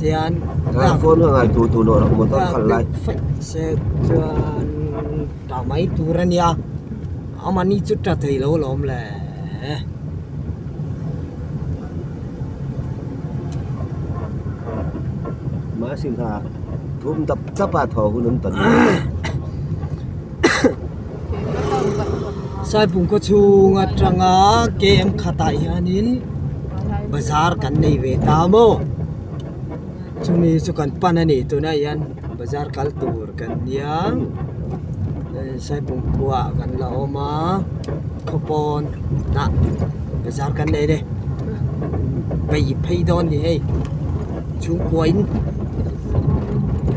Tian Phone ka ngai tu tu lo rak motor dak khalh lai. deuh faih se chuan ta mai tur a nia amahni chu ta thei lo alawm le. Mahse kha thum dap dap a thaw hun an tan. Saipum khaw chhung atanga KM khatah hianin bazar kan nei ve ta maw chumi chu kan pan a ni tunah hian bazar kal tur kan nia Saipum khua ah kan la awm a khaw pawn ah bazar kan nei a ni phei phei dawn a ni hei chhungkua in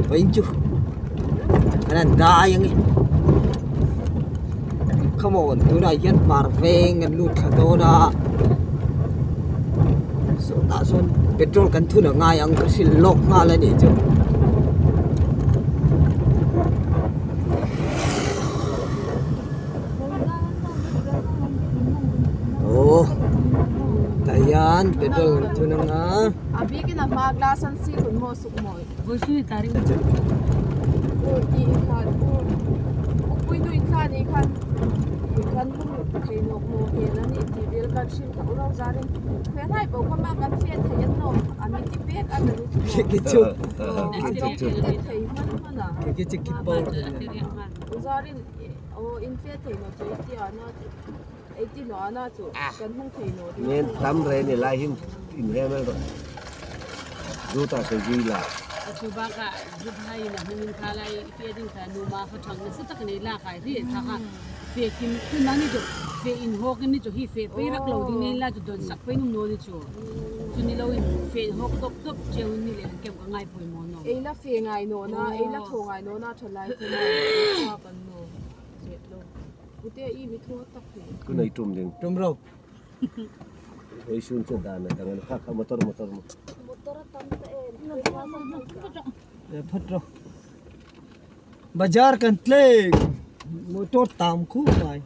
vawiin chu. An han dai ang e come on tunah hian hmar veng an lut thla dawn a sawtah sawn petrol kan thun a ngai ang ka hrilh lawk nghal a nih chu. Aw tah hian petrol kan thun ang a. Khi chu khi chu khi pawh Nen tam re ni lai hin in hem el du ta se zui la. Chu bakah Zubhai na hmingin kha lai fe ding kha numa khaw thang nasa tak nei lak ai ri tha kha fe kim tu nang ni chu fe in hawk in ni chu hi fe pei rak lo ding nei la chu don sak pei num no ni chu chu ni lo in fe in hawk tawp tawp cheu in ni leh han kem ka ngai pawimawh no. Ei la fe ngai no na ei la thaw ngai no na tha lai kha na kan no zet lo. Ku nei tum ding. Tum ro. Ei sun che dan a dang kha kha motor motor mo. Phat ro. Bazar kan tleng motor tam khu mai.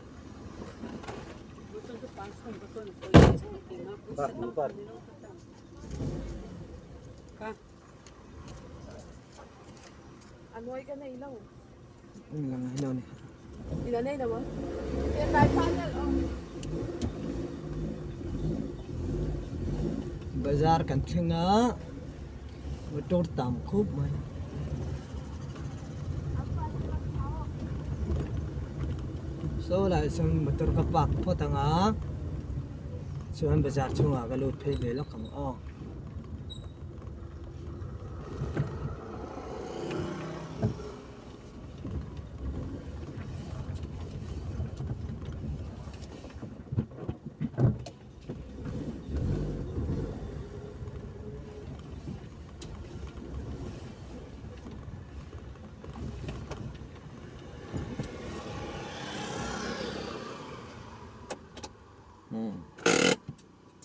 Bazar kan thleng a motor tam khawp mai. Saw lai sawn motor ka park phawt ang a chuan bazar chhungah ka lut phei ve lawk ang aw.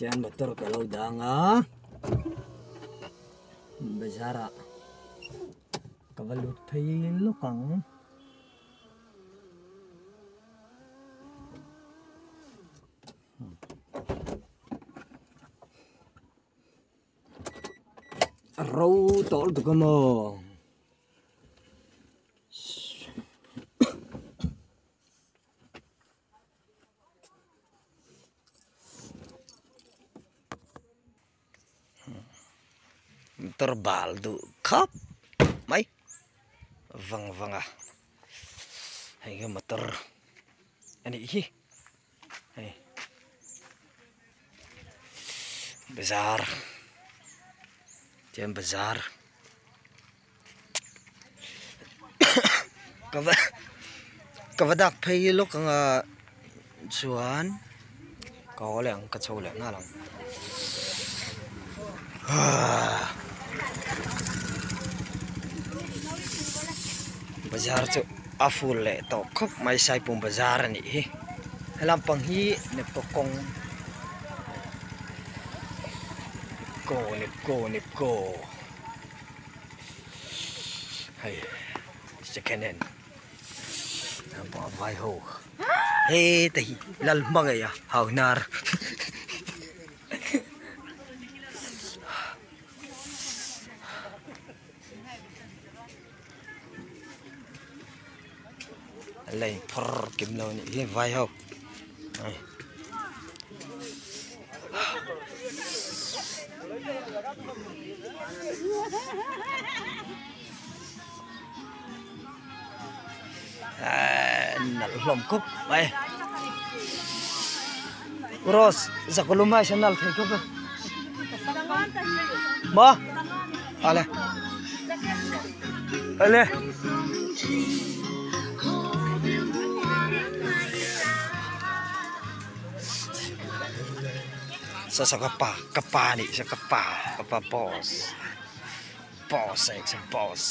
Chuan motor ka lo dang a bazar ah ka va lut phei lawk ang. A ro tawh lutuk a maw. Motor bal duh khawp mai vang vang a hei hi motor a nih hi hei bazar chuan bazar ka va ka va dak phei lawk ang a chuan ka haw leh ang ka chho leh nghal ang ahh bazar chu a fur leh tawh khawp mai saipum bazar a nih hi helam pang hi nepco kawng nepco nepco nepco. Hei second hand lampang vai ho heta hi lal hmangaih a hau hnar An la inphawrh kim lo a nih hi vai ho hei. Nalh hlawm khawp mai rose zakulum ai sawn nalh thei khawp a maw ale ale. Sa sa ka pa ka pa nih sa ka pa ka pa boss boss ai sa boss.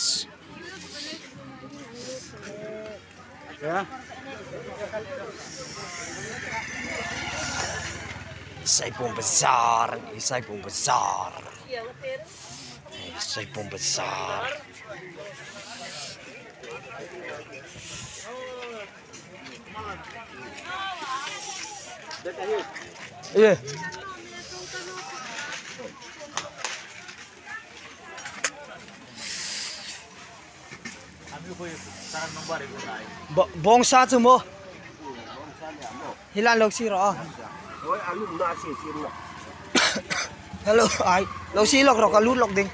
Saipum bazar a ni Saipum bazar hei Saipum bazar. Bawngsa chu maw hi lan lo si rawh hello ai lo si lawk rawh ka lut lawk ding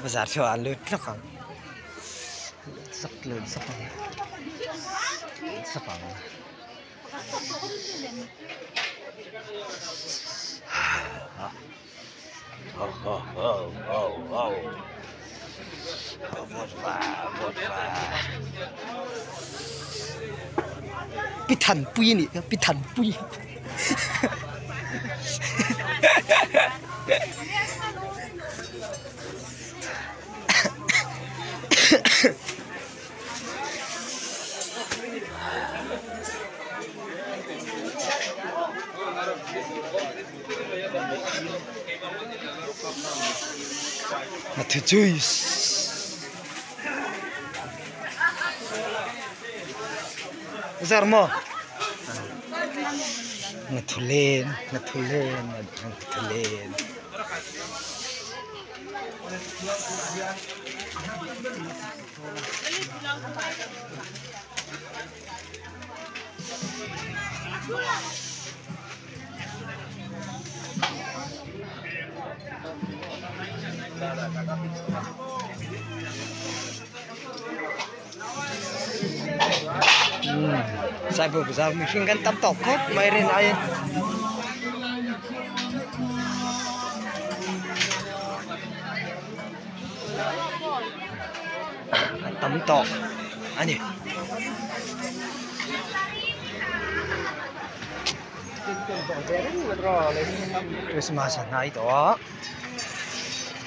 bazar chu an lut lawk ang sak lut sak ang sak ang. Pi Thanpui a nih kha Pi Thanpui Zar maw Ngathulen Ngathulen Ngathulen. Saipum bazar mihring kan tam tawk khawp mai rin aiin. A tam tawh a ni. Christmas a hnai tawh a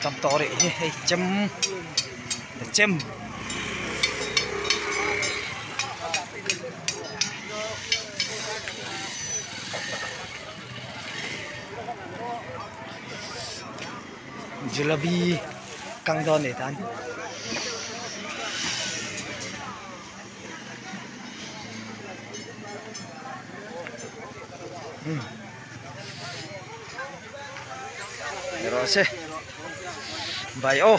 tam tawh rih hi hei chem chem. Jalebi kang dawn ni tan. Rawh se. Bai aw.